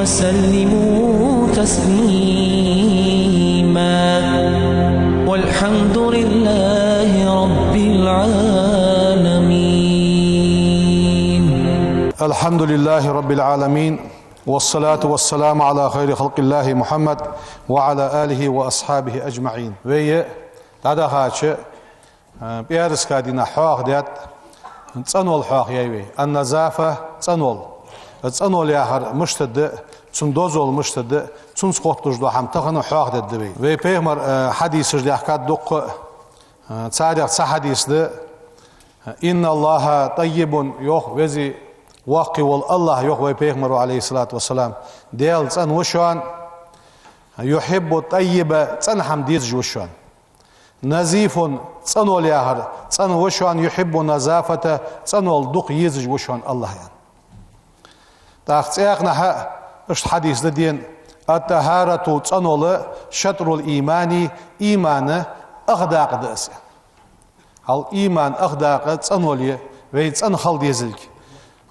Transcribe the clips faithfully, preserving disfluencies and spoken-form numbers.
سلموا تسليما. والحمد لله رب العالمين. الحمد لله رب العالمين. والصلاة والسلام على خير خلق الله محمد وعلى آله وأصحابه أجمعين. Вай дӀадахача, э, пӀаьраска дийнахьа хьоахадаьд, цӀенвала хьоахаяьй вай. Ан-назафа — цӀенвала. ЦӀенвала яхар мишта да, цун дозал мишта да, цунца хотталуш дола хӀама тахан хьоахадергда вай. Вай пайхамара, э, хьадисаш даьхкад дуккха, э, царех цхьа хьадис да: «إن الله طيب», йоах Веза-Воккха вола АллахӀ, йоах вай пайхамара, عليه الصلاة والسلام, Даьла цӀена ва шоана, «يحب الطيب», цӀена хӀама дезаш ва шоана. «نظيف», цӀенвала яхар, цӀена ва шоана, «يحب النظافة», цӀенвала дукха езаш ва шоана АллахӀ, аьнна. ТӀаккха цхьаькханахьа иштта хьадис да денна: «الطهارة», цӀенвала, «شطر الإيمان», имана ах дакъа да из. Хьал иман ах дакъа цӀенвала я, вай цӀена хила дезилга.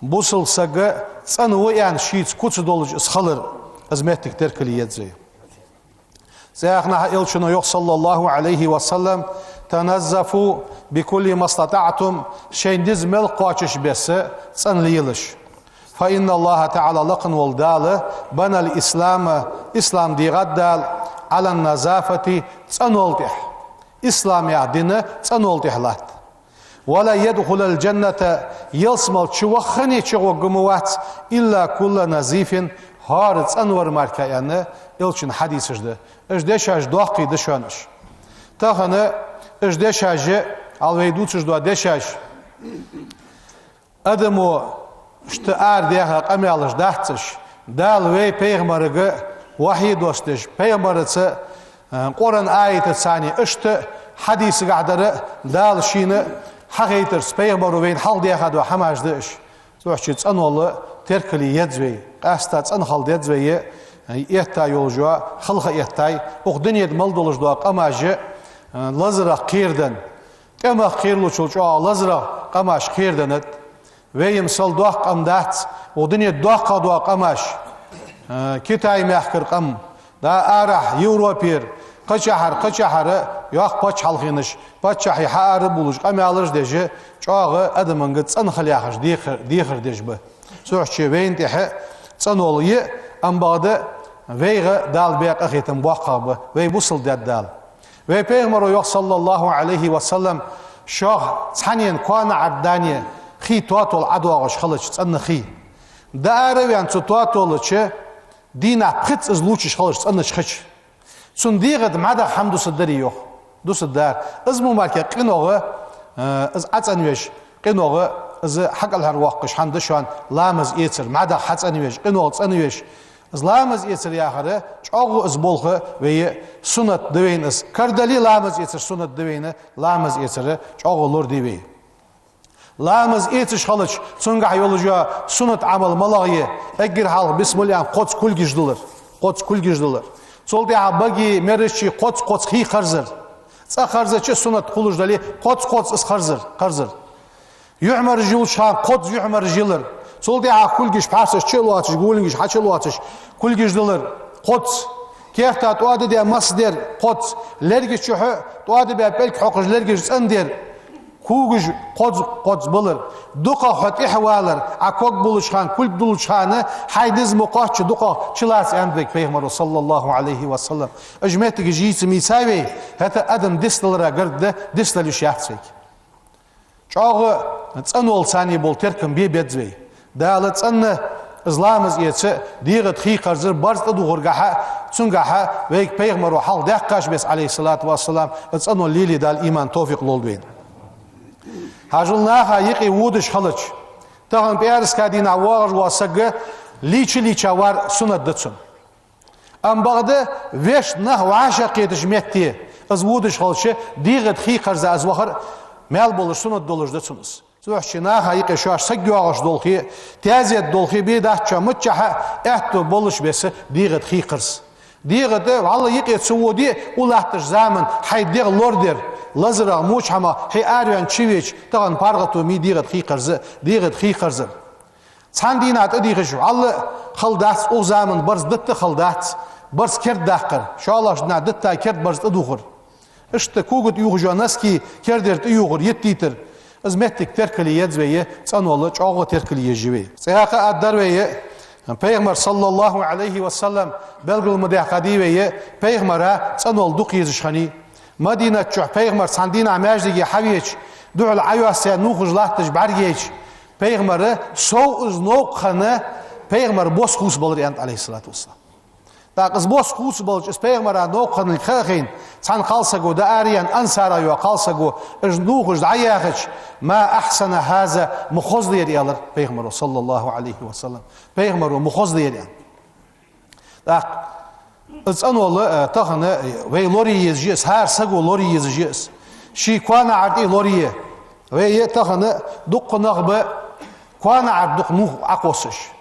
Бусалба саг цӀена ва аьнна шийца куц долаш из хилар, из моттиг теркал е еза вай. Цхьаькханахьа Элчано йоах, صلى الله عليه وسلم: «تنظفوا بكل ما استطعتم», шоай низ мел кхоачаш бесса цӀена лелаш. «فإن الله تعالى», лакха вола Дала, «بنى الإسلام», ислам дийгӀад Дала, «على النظافة», цӀенвала тӀа. Ислам яха дин цӀенвала тӀа латт. «ولن يدخل الجنة», ялсмала чу ваххане чугӀоргма вац, «إلا كل نظيف», хӀара цӀена вар мара, аьнна, Элчан хьадисаш да. Уж дешаш доккхий да шоана уж. Тахан уж дешаш, хьал вай дувцаш дола дешаш, адамо иштта арадаьха къамаьлаш дац уж. Дала вай пайхамарга вахьи доссадеш, пайхамарца, э, Къуръан аятаца цхьана, иштта хьадисагахь дар а, Дала шийна хьахайтарца, пайхамаро вайна хьалха даьха дола хӀамаш да уж. Цудухьа цӀенвала теркал е еза вай, къаьстта цӀена хила деза вай, э, этта йолаш йола, халха эттай, укх дунен тӀа мел долаш дола къамаш а, э, лазарах кхераденна, тӀемах кхералучул чӀоагӀа лазарах къамаш кхераденнад. Вай масала доккха къам дац, укх дунен тӀа доккхагӀа дола къамаш, э, Китай-мехкара къам, да, арахьа Европера, кхычахьара, кхычахьара, йоккха паччахьалкхенаш, паччахьий хьаара а бувлаш, къамаьлаш а деш, чӀоагӀа адамашка цӀена хила яхаш дехар, дехар деш ба. Цудухьа вайна тӀехьа цӀенвала я, амма бакъда вайга Дала баь къахетам боккхагӀа ба, вай бусалба даьд Дала. Вай пайхамаро йоах, صلى الله عليه وسلم: «Шух цхьаннена коа наӀарга дани хий тотал ӀодоагӀаш хилча, цӀена хий. ДӀаара а ваьнна цу тотала чу дийнахьа пхийтта из лувчаш хилча, цӀенача хи чу, цун дегӀа тӀа мӀаьдагӀа хӀама дусаргдарий?» — йоах. Дусаргдар. Из мо мара къинойгӀа, э, из ӀоцӀенвеш, къинойгӀа из хьакӀалхарвоаккхаш хӀама да шоана ламаз эцар, мӀаьдагӀа хьацӀенвеш, къинойгӀа цӀенвеш. Из ламаз эцар яхар чӀоагӀа из болх вай суннат да вайна из. Кара дале а ламаз эцар суннат да вайна, ламаз эцар чӀоагӀа лораде вай. Ламаз эцаш хилча, цунгахь йолаш йола суннат Ӏамал малагӀа я? Эггара хьалха бисмилла аьнна кхозза кулгаш дилар, кхозза кулгаш дилар. Цул тӀехьагӀа багеи мерачеи кхозза-кхозза хий харзар. ЦӀа харзача суннат хулаш дале, кхозза-кхозза из харзар, харзар. Юхьмараш йиллача хана кхозза юхьмараш йилар. Цул тӀехьагӀа кулгаш пхьарсаш чу а лоацаш, гулингаш хьачу а лоацаш, кулгаш дилар кхозза. Керта тӀоададаь масса дар кхозза. Лерга чухьа тӀоадабаь пӀелг хьокхаш, лергаш цӀендар. Когаш кхозза-кхозза балар. ДукхагӀа хьо тӀехьавалар, Ӏа ког буллача хана, кулг дуллача хана, хьай низ ма кхоачча дукхагӀа чулаца, аьннад вайга пайхамаро, صلى الله عليه وسلم. Уж моттигаш йийца ма йийцай вай, хӀаьта адам дицдалара гаргда, дицдала йиш яц вайга. ЧӀоагӀа цӀенвала царна бола теркам бе беза вай. Дала цӀена из ламаз эца, дегӀа тӀа хий харзар барзкъа духаргахьа, цунгахьа вайга пайхамаро хьалха даьккхача беса, عليه الصلاة والسلام, из цӀенвала лелае Дала иман, товфикъ лолда вайна. Хьажал, наха юкъе водаш хилча, тахан пӀаьраска дийнахьа воагӀаш вола саг лийча-лийча вар суннат да цунна. Амма бакъда вешта нах вӀашагӀкхетача метте из водаш хилча, дегӀа тӀа хий харза из вахар маьл болаш, суннат долаш да цунна из. Цудухьа наха юкъе шоаш саг йоагӀаш долхе, таьзет долхе бе дац шоана, миччахьа аьттув болаш беса дегӀа тӀа хий харза. ДегӀа тӀа вӀалла юкъе ца воде, укх латтача заман хьай дегӀ лорадар, лазарах, моча хӀамах хьо араваьнна чувеча, тахан паргӀато ма йий дегӀа тӀа хий харза, дегӀа тӀа хий харзар. Цхьан дийнахьа тӀадийхача, вӀалла хала дац, укх заман барзкъа датта хала дац, барзкъа кердадаккхар, шоллагӀча дийнахьа датта керда барзкъа тӀадувхар. Иштта когаш тӀа юхаш йола носки кердера тӀаювхар, йиттийтар. Из моттиг теркалъе еза вай, цӀенвала чӀоагӀа теркалъе еза вай. ЦӀаькха а дар вай, Пайхамар, саллаллахӀу Ӏалайхи ва саллам, белгал ма даьккхадий вай, Пайхамара цӀенвала дукха езаш хиннай. Мадинат чу Пайхамар цхьан дийнахьа маьждиге хьавеча, духьал Ӏойоссаяь нувхаш латташ бӀаргаяйча, Пайхамара сов из новкъа хинна, Пайхамар бос хувцабелар, аьннад, Ӏалайхи ссалату вассалам. ТӀаккха из бос хувцабелча, из Пайхамара новкъа хиннилга ха а хайна, цхьан кхалсаго, дӀаараенна ансарех йола кхалсаго, уж нувхаш дӀаяхача: «ما أحسن هذا», ма хоза да ер, аьлар Пайхамаро, саллаллахӀу Ӏалайхи ва саллам. Пайхамаро ма хоза да ер, аьнна. ТӀаккха из цӀенвала, э, тахан, э, вай лорае еза я из, хӀара саго лорае еза я из. Ший коа наӀарга тӀа лорае. Вай тахан дуккха нах ба, коа наӀарга дукха нувх Ӏокхоссаш.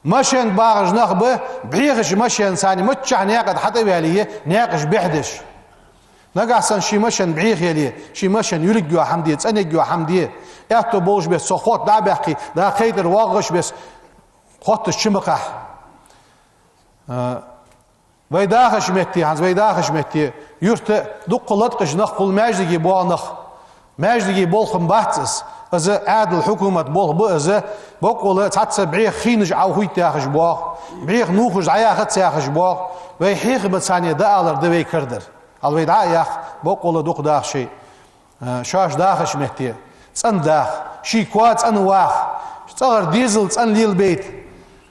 Машен багӀаш нах ба, бӀехача машенаца маччахьа наькъа тӀа хьатӀаваьле, наькъаш бӀехадеш. Нагахьа санна ший машен бӀеха яле, ший машен юлиг йола хӀама де, цӀенъярг йола хӀама де, аьттув болаш беса цох хотта дӀа а баьккхе, дӀа кхетар воагӀаш беса, хотташ чу ма кхахьа. А, вай дахача метте, хӀанз вай дахача метте, юрта дуккха латкъаш нах хул, маьждиге боагӀа нах. Маьждиге болх-м бац из. Из Ӏаьдала хьукумата болх ба из. Боккъала цхьацца бӀеха хинаш Ӏохувта яхаш боагӀа, бӀеха нувхаш дӀаяхац яхаш боагӀа. Вай хьехамца царна дӀаалар да вай карадар. Хьал вай дӀа а яхе, боккъала дукха даха шоай. Э, шоаш дахача метте цӀена даха, ший коа цӀена ваха, цӀагӀара дезал цӀена лелабайта.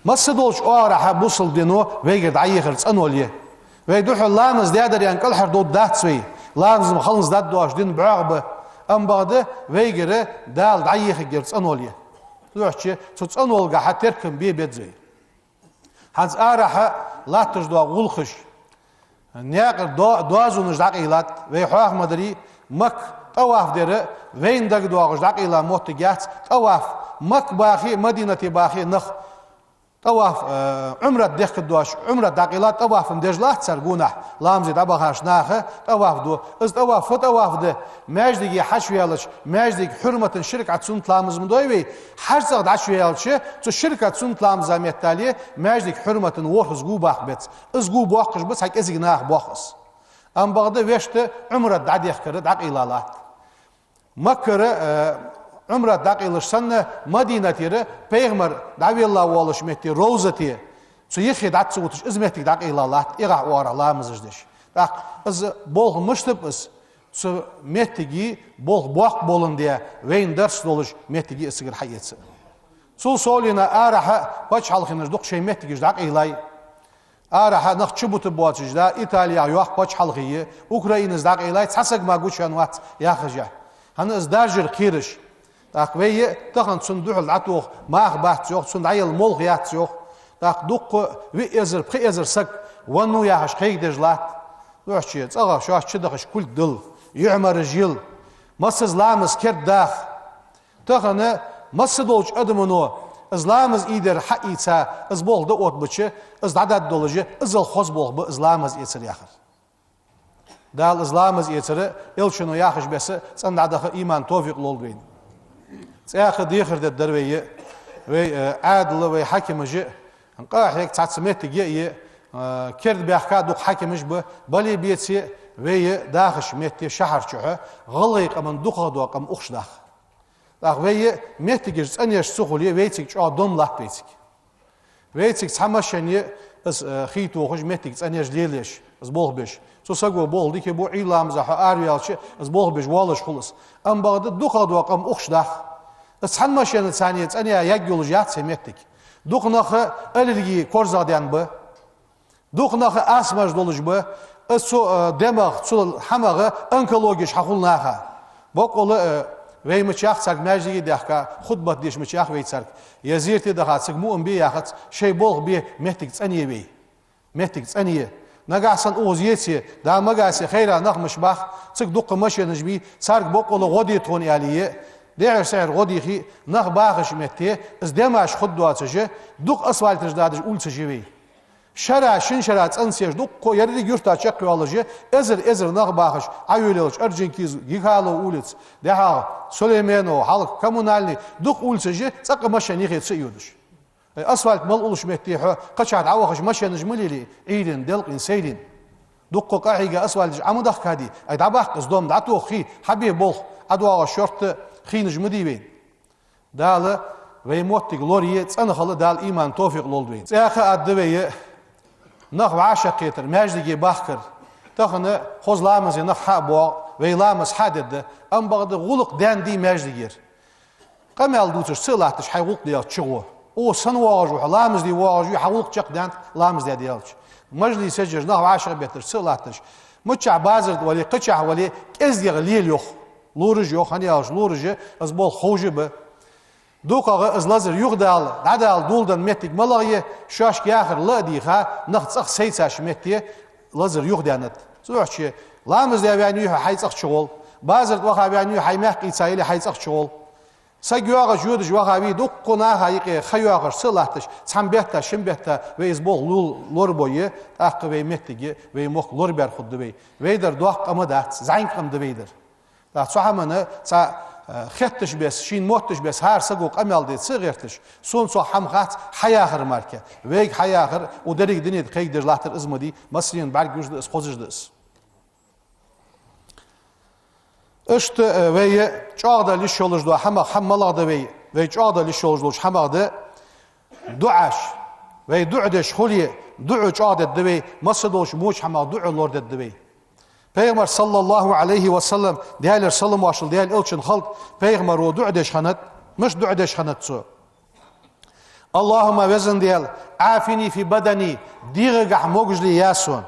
Масса долча оагӀорахьа бусалба дино вайгара дӀаехар цӀенвала я. Вай духьал ламаз даьдар аьнна кӀалхардовргдац вай. Ламаз-м халонца даргдоацаш дин бӀоагӀа ба. Амма бакъда вайгара Дала дӀаехаргьяр цӀенвала я. Цудухьа цу цӀенвалагахьа теркам бе беза вай. ХӀанз арахьа латташ доагӀа гӀулакхаш. Наькъара до-, доазонаш дӀакъайлад, вай хьоахадаьдарий, Макка тӀаваф дар вайна дагадоагӀаш дӀакъайла моттиг яц, тӀаваф Макка бахе, Мадинате бахе нах. ТӀаваф, э, Ӏумрат дехкадоацаш, Ӏумрат дӀакъайлад, тӀаваф-м деш латт цар гонахьа, ламазе дӀабахача наха тӀаваф ду. Из тӀаваф фу тӀаваф да? Маьждиге хьачуваьлча, маьждига хьурматан ши ракаӀат суннат ламаз-м дой вай, хьажцӀагӀа дӀачуваьлча, цу ши ракаӀат суннат ламаза меттел маьждига хьурматан ворхӀазза го баккха беза. Из го боаккхаш ба цхьа кӀезига наха боах из. Амма бакъда вешта Ӏумрат дӀадехкар дӀакъайла латт. Маккара, э, Ӏумрат дӀакъайлаш санна, Мадинатера Пайхамар дӀавелла волча метте, Ровзате, цу йиххе дӀа ца гӀутташ, из моттиг дӀакъайла латт, эгӀа оагӀорахьа ламазаш деш. ТӀаккха из болх мишта ба из? Цу моттиге болх боккха боландаь, вайна дарс долаш моттиг я из цигара хьаэца. Цул совгӀа арахьа паччахьалкхенаш дукха шоай моттигаш дӀакъайлай. Арахьа нах чубутаргбоацаш да, Италех йоккха паччахьалкхе я, Украинаца дӀакъайлай, цхьа саг мара гучаваьнна вац яхаш я. ХӀана из даржар кхераш. ТӀаккха вай тахан цунна духьал дӀатоха маха бац йоах, цунна дӀаяла молха яц йоах. ТӀаккха дукха виъ эзар, пхи эзар саг веннав яхаш кхайкадеш латт. Духьа цӀагӀа шоаш чудахаш кулг дилла, юхьмараш йилла, массаза ламаз кердадаха. Тахан масса долча адамо из ламаз ийдар хьаийца, из болх дӀаоттабича, из дӀадаргдолаш, иззал хоза болх ба из ламаз эцар яхар. Дала из ламаз эцар, Элчано яхаш беса, цӀена дӀадаха иман, товфикъ лолда вайна. ЦӀаькха дехар дергдар вай, вай, э, Ӏаьдала, вай хьакимаша, къа а хьега цхьацца моттиг я, э, керда баьхка дукха хьакимаш ба, бале а беце а, вай дахача метте шахьар чухьа гӀалгӀай къаман дукхагӀдола къам ухаш даха. ТӀаккха вай моттигаш цӀенъеш ца хуле, вайцига чӀоагӀа дом латт вайцига. Вайцига цхьа машен я, из, э, хий тохаш, моттиг цӀенъеш лелаеш, из болх беш. Цу саго болх дика бу, Ӏуйра ламаза хьо араваьлча, из болх беш воаллаш хул из. Амма бакъда дукхагӀдола къам ухаш даха. Из цхьан машенаца цӀенъяь яггйолаш яц ер моттиг. Дукха наха аллерги корзагӀдаьнна ба. Дукха наха астмаш долаш ба, из цу, э, демах, цу хӀамах онкологеш хьахул наха. Боккъала, э, вай мичахьа царга маьждиге даьхка, хутбат деш мичахьа вай царга, е зерате даха цига муъам бе яхац, шоай болх бе, моттиг цӀенъе вай. Моттиг цӀенъе. Нагахьа санна укхаза еце, да магасе хайра нах мича бах, цига дукха машенаш бий, царга боккъала гӀо де тхона аьле, дехьара-сехьара гӀо дийхе, нах бахача метте, из демаш хургдоацаш, дукха асфальташ дадаш улицаш я вай. Шера, шин шера цӀанцеш дуккха, еррига юрта чакхйоалаш, эзар-эзар нах бахаш, Ӏайола йолча Орджоникидзе, Гихалова улица, дехьа Сулейменова, хьалха Коммунальный, дукха улицаш, цӀаккха машен юхе ца йодаш. Ай, асфальт мел уллаш метте хьо кхычахьа дӀавахаш машенаш ма лелае, Ӏуйрийна, делкъийна, сайрийна. Дуккха къахьийга асфальташ Ӏа ма дахкадий, ай, дӀабаккха из дом, дӀатоха хий, хьабе болх, Ӏа доагӀаш шортта хинаш ма дий вайна. Дала вай моттиг лорае, цӀена хила Дала иман, товфикъ лолда вайна. ЦӀаьхха а да вай нах вӀашагӀкхетар, маьждиге бахкар. Тахан хоза ламазе нах хьа а боагӀа, вай ламаз хьа а дергда, амма бакъда гӀулакх даьнна дий маьждигера. Къамаьл дувцаш ца а латташ, хьай гӀулакх даьлча чугӀо. О, сенна воагӀаш ва хьо, ламаз де воагӀаш вий, хьа гӀулакх чакхдаьннад ламаз даь даьлча. Мажлисаш яр, нах вӀашагӀбетташ ца а латташ. Миччахьа, базар тӀа вале, кхычахьа вале, кӀезигагӀа лела йоах. Лораш йоах, хӀана аьлча лораш, из болх ховш ба. ДукхагӀа из лазар юхадала, дӀадала доладенна моттиг малагӀа я, шоашка яхар ла а дийха, нах цӀагӀа сайцача метте лазар юхадаьннад. Цудухьа ламаз даь ваьнна вий хьо, хьай цӀагӀа чугӀол. Базар тӀа ваха ваьнна вий, хьай маькх ийца яле, хьай цӀагӀа чугӀол. Саг йоагӀаш, йодаш ваха вий, дуккха наха юкъе ха йоаккхаш ца а латташ, цхьан бетта, шин бетта вай из болх лу-, лорабой, тӀаккха вай моттиг, вай мохк лорабаьр хургда вай. Вай дар доккха къа ма дац, зӀамига къа ма да вай дар. ТӀаккха цу хӀамана цхьа, э, хетташ бесса, шийна мотташ бесса, хӀара саго къамаьл де ца гӀерташ, сона цох хӀама хац, хьаяхар мара. Вайга хьаяхар, укх деррига дунен тӀа кхайкадеш латтар из ма дий, массанена бӀаргагуш да из, хозаш да из. Иштта, э, вай чӀоагӀдала йиш йолаш дола хӀамах хӀама малагӀа да вай, вай чӀоагӀдала йиш йолаш долча хӀамах да дуӀаш. Вай дуӀа деш хуле, дуӀа чӀоагӀдергда вай, масса долча воча хӀамах дуӀа лорадергда вай. Пайхамар, саллаллахӀу Ӏалайхи ва саллам, Даьлера салам-моаршал Даьла элчанна хилда, пайхамаро дуӀа деш хиннад, мишта дуӀа деш хиннад цо. اللهم, везан Даьла, عافني في بدني, дегӀагахьа могашал е сона.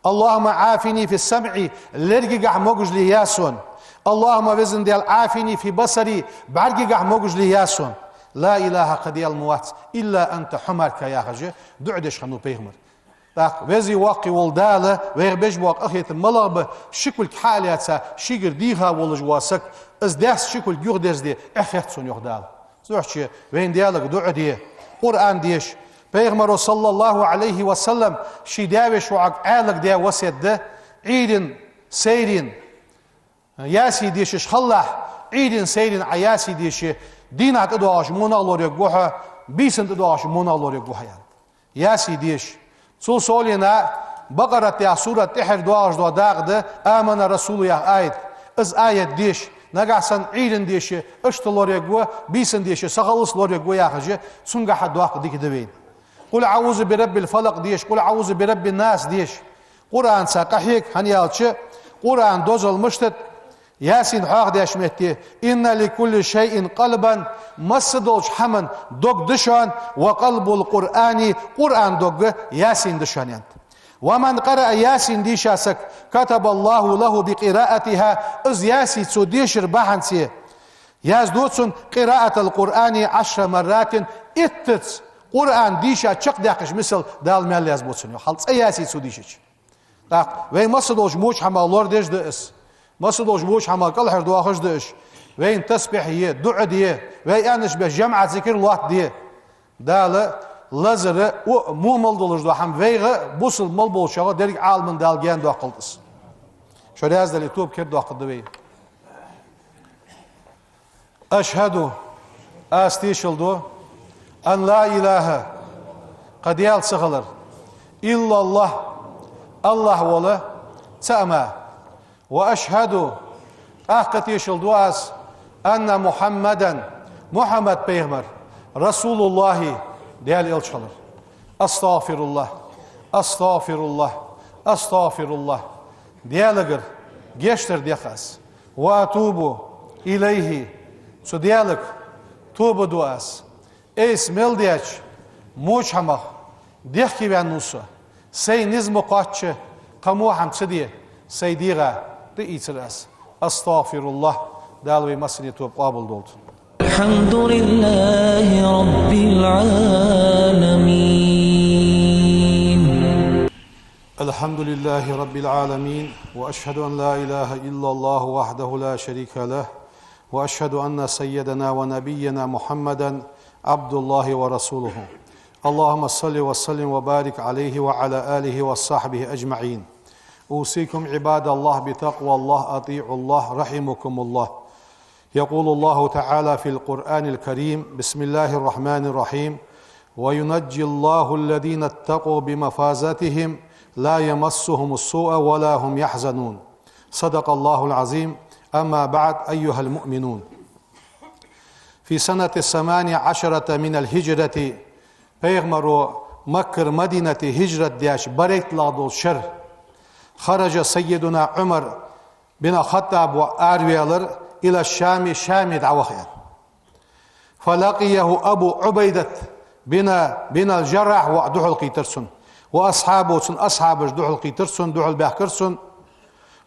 اللهم عافني في سمعي, лергагахьа могашал е сона. اللهم, везан Даьла, عافني في بصري, бӀаргагахьа могашал е сона. لا إله, кхы Даьла ма вац, إلا أنت, хьо мара яхаш, дуӀа деш хиннав пайхамар. ТӀаккха Веза-Воккха вола Дала вайх беш бола къахетам малагӀа ба, ши кулг хьа а лаьца, шийгара дийха волаш вола саг, из даьсса ши кулг юхадерзаде эхь хет цунна, йоах Дала. Цудухьа вайна Даьлага дуӀа де, Къуръан деша. Пайхамаро, саллаллахӀу Ӏалайхи ва саллам, ший даь-веший воӀага Ӏаьлага даь васкет да: Ӏуйрийна, сайрийна Ясин дешаш хилалахь, Ӏуйрийна, сайрийна Ӏа Ясин деше, дийнахьа тӀадоагӀаш во нах лорайергва хьо, бийсанна тӀадоагӀаш во нах лорайергва хьо, аьнна. Ясин деша. Цул совгӀа Бакъарат яха сурат тӀехьара доагӀаш дола дакъа да, آمن الرسول яха аят. Из аят деша, нагахьа санна Ӏуйрийна деше, иштта лорайергва, бийсанна деше, сахиллалца лорайергва яхаш, цунгахьа доккха дика да вайна. قل أعوذ برب الفلق деша, قل أعوذ برب الناس деша. Къуръанца къахьега, хӀана аьлча Къуръана дозал мишта да, Ясин хьоахадеча метте: إن لكل شيء قلبا, масса долча хӀаман дог да шоана, وقلب القرآن, Къуръана дог Ясин да шоана, аьннад. ومن قرأ, Ясин дийша саг, كتب الله له بقراءتها, из Ясин цо дешар бахьанца язду цунна قراءة القرآن عشر مرات, иттаза Къуръан дийша чакхдаьккхача мисал Дала маьл язбу цунна, йоах, хьал цкъа Ясин цо дийшача. ТӀаккха вай масса долча воча хӀамах лорадеш да из. Масса долча воча хӀамах кӀалхардоахаш да уж. Вайна тасбихь е, дуӀа де, вай аьннача бесса жамаӀат зикар лоаттаде. Дала лазар а, во а мел долаш дола хӀама вайга а, бусалба мел болчоа а, деррига Ӏаламан Дала гаьна доаккхалда из. Шо раьза дале, тоба кердадоаккхаргда вай. أشهد, аз тешал ду, أن لا إله, кхы Даьла ца хилар, إلا الله, АллахӀ вола цаӀ мара. وأشهد, тӀаккха тешал ду аз, أن محمدا, Мухьаммад пайхамар, رسول الله, Даьла элча хилар. أستغفر الله، أستغفر الله، أستغفر الله. Даьлагара гешт дар дех аз. وأتوب إليه, цу Даьлага тоба ду аз. Айса мел деча воча хӀамах дехке ваьннав со. Сай низ ма кхоачча, кхы во хӀама ца де, сай дегӀа тӀаийцар аз. أستغفر الله. Дала вай массане тоба къоабал долда. الحمد لله رب العالمين. الحمد لله رب العالمين، وأشهد أن لا إله إلا الله وحده لا شريك له، وأشهد أن سيدنا ونبينا محمدا عبد الله ورسوله. اللهم صل وسلم وبارك عليه وعلى آله وصحبه أجمعين. أوصيكم عباد الله بتقوى الله، أطيعوا الله، رحمكم الله. يقول الله تعالى في القرآن الكريم: بسم الله الرحمن الرحيم: وينجي الله الذين اتقوا بمفازتهم لا يمسهم السوء ولا هم يحزنون. صدق الله العظيم. أما بعد، أيها المؤمنون. في سنة الثمان عشرة من الهجرة, пайхамаро Маккара Мадинате хӀижрат деш барайтлагӀа долча шера, خرج سيدنا عمر بن الخطاب, араваьлар, إلى الشام, Шаме дӀаваха, аьнна. فلقيه أبو عبيدة بن, بن الجراح, воӀ духьалкхийттар цунна. وأصحابه, цун асхьабаш духьалкхийттар цунна, духьалбаьхкар цунна.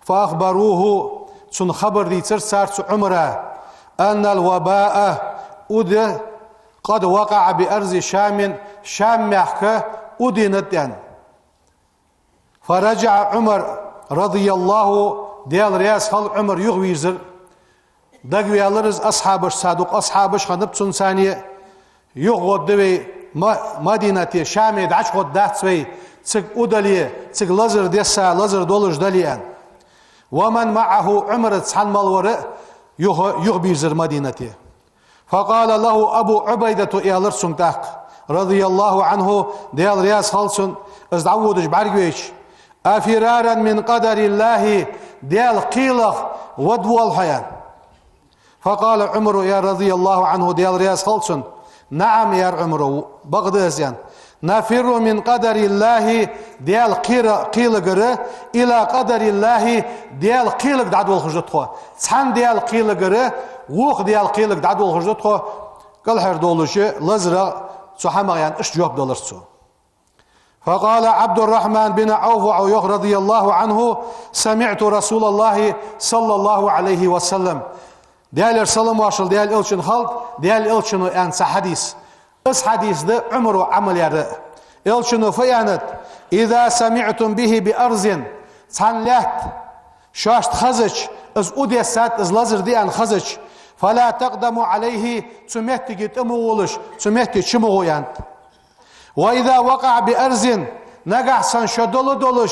فأخبروه, цунна хабар дийцар цар цу Ӏумара, أن الوباء, уд, قد وقع بأرض الشام, Шам мехка уд еннад, аьнна. فرجع عمر رضي الله, Даьла раьза хилва, Ӏумар юхавийрзар. Дагаваьлар из асхьабашца, дукха асхьабаш хиннаб цунцара. ЮхагӀоргда вай Ма-, Мадинате, Шаме дӀачугӀоргдац вай, цига удале, цига лазар десса, лазар долаш дале, аьнна. ومن معه, Ӏумарца цхьана мел вар а юха, юхабийрзар Мадинате. فقال له أبو عبيدة, аьлар цунга тӀаккха, رضي الله عنه, Даьла раьза хилва цунна, из дӀаводаш бӀаргавайча: أفرارا من قدر الله, Даьла кхелах вадвоал хьо, аьнна. فقال عمر, аьлар, رضي الله عنه, Даьла раьза хилва цунна: نعم, аьлар Ӏумара, бакъда из, аьнна. نفر من قدر الله, Даьла кхера-, кхелагара, إلى قدر الله, Даьла кхелага дӀадолхаш да тхо. Цхьан Даьла кхелагара вокха Даьла кхелага дӀадолхаш да тхо, кӀалхарвоалаш лазарах, цу хӀамах, аьнна, иштта жоп далар цо. فقال عبد الرحمن بن عوف, воӀо йоах, رضي الله عنه: سمعت رسول الله صلى الله عليه وسلم. Даьлера салам-моаршал Даьла Элчанна хилда, Даьла Элчано аьннад цхьа хьадис. Из хьадис да Ӏумаро Ӏамал яьр. Элчано фу аьннад: إذا سمعتم به بأرض, цхьан лаьтта шоашта хезача, из удессад, из лазар да аьнна хезача, فلا تقدموا عليه, цу меттиге тӀа ма гӀолаш, цу метте чу ма гӀо, аьннад. وإذا وقع بأرض, нагахьа санна шо дола долаш,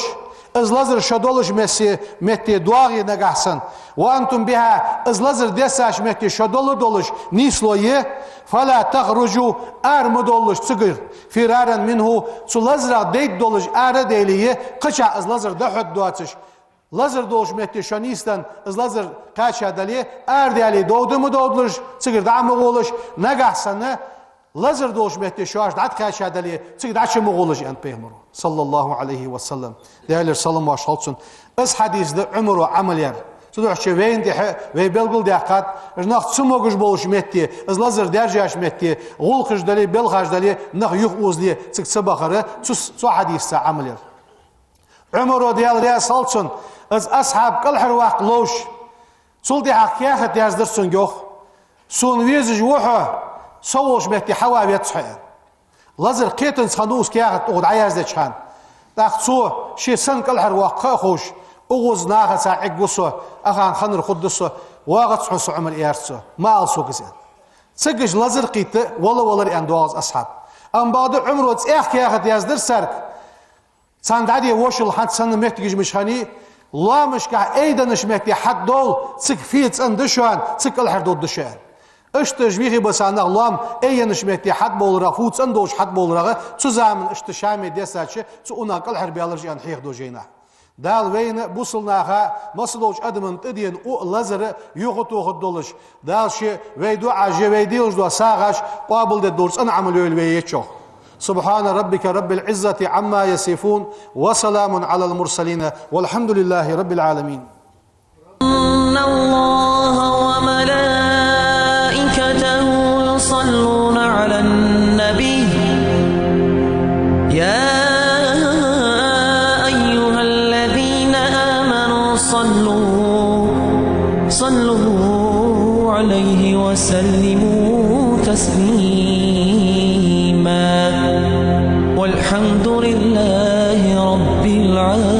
из лазар шо долаш мессе, метте доагӀе нагахьа санна, وأنتم بها, из лазар дессача метте шо дола долаш нийсло е, فلا تخرجوا, ара ма довлалаш цигара, فرارا منه, цу лазарах дайта долаш ара а даьле, кхычахьа из лазар дӀахьоргдоацаш, лазар долча метте шо нийсденна, из лазар кхаьча дале, ара даьле, довда ма довдалаш, цигара дӀа а ма гӀолаш, нагахьа санна лазар долча метте шоаш дӀатӀакхаьча дале, цига дӀачу ма гӀолаш, аьннад пайхамаро, صلى الله عليه وسلم. Даьлера салам-моаршал хилда цунна. Из хьадис да Ӏумаро Ӏамал яьр. Цудухьа вайна тӀехьа вай белгалдаьккхад, нах цамогаш болча метте, из лазар даьржача метте, гӀулакхаш дале, белхаш дале, нах юхаозале, цига ца бахар, цу, цу хьадисаца Ӏамал яр. Ӏумаро, Даьла раьза хилва цунна, из асхьаб кӀалхарваккха ловш, цул тӀехьагӀа каьхат яздар цунга, йоах: «Сона везаш ва хьо, со волча метте хьавала веза хьо», — аьнна. Лазар кхетанза хиннав из каьхат укхаза дӀаяздеча хана. ТӀаккха цо, ше санна кӀалхарваккха ха а ховш: «Укхаза нахаца Ӏергва со, ахана хиннар хургда со, воагӀац хьона со, Ӏумар», — аьлар цо. «Ма ала сога из», — аьнна. Цига уж лазар кхийтта вала-валар, аьнна, доагӀа из асхьаб. Амма бакъда Ӏумаро цӀаьхха каьхат яздар царга. Царна дӀаде вошал хӀанз санна моттигаш мишхани, лоамашкахьа айденнача метте хьатӀадовла, цига фу цӀена да шоана, цига кӀалхардаргда шо, аьнна. Иштта уж вихи баса нах лоам айденнача метте хьатӀабовларах, фу цӀена долаш хьатӀабовларах, цу заман иштта Шаме дессача, цу унах кӀалхарбаьлар уж, аьнна, хьехаду жайнашка. Дала вайна, бусалба наха, массадолча адамашта тӀадена у лазар юхатохаргдолаш, Дала ше вай дуӀаш, вай делаш дола сагӀаш къоабалдергдолаш цӀена Ӏамал йойла вай ечох. سبحان ربك رب العزة عما يصفون، وسلام على المرسلين، والحمد لله رب العالمين. إن الله وملائكته يصلون على النبي. يا أيها الذين آمنوا صلوا، صلوا عليه وسلموا تسليما. والحمد لله رب العالمين.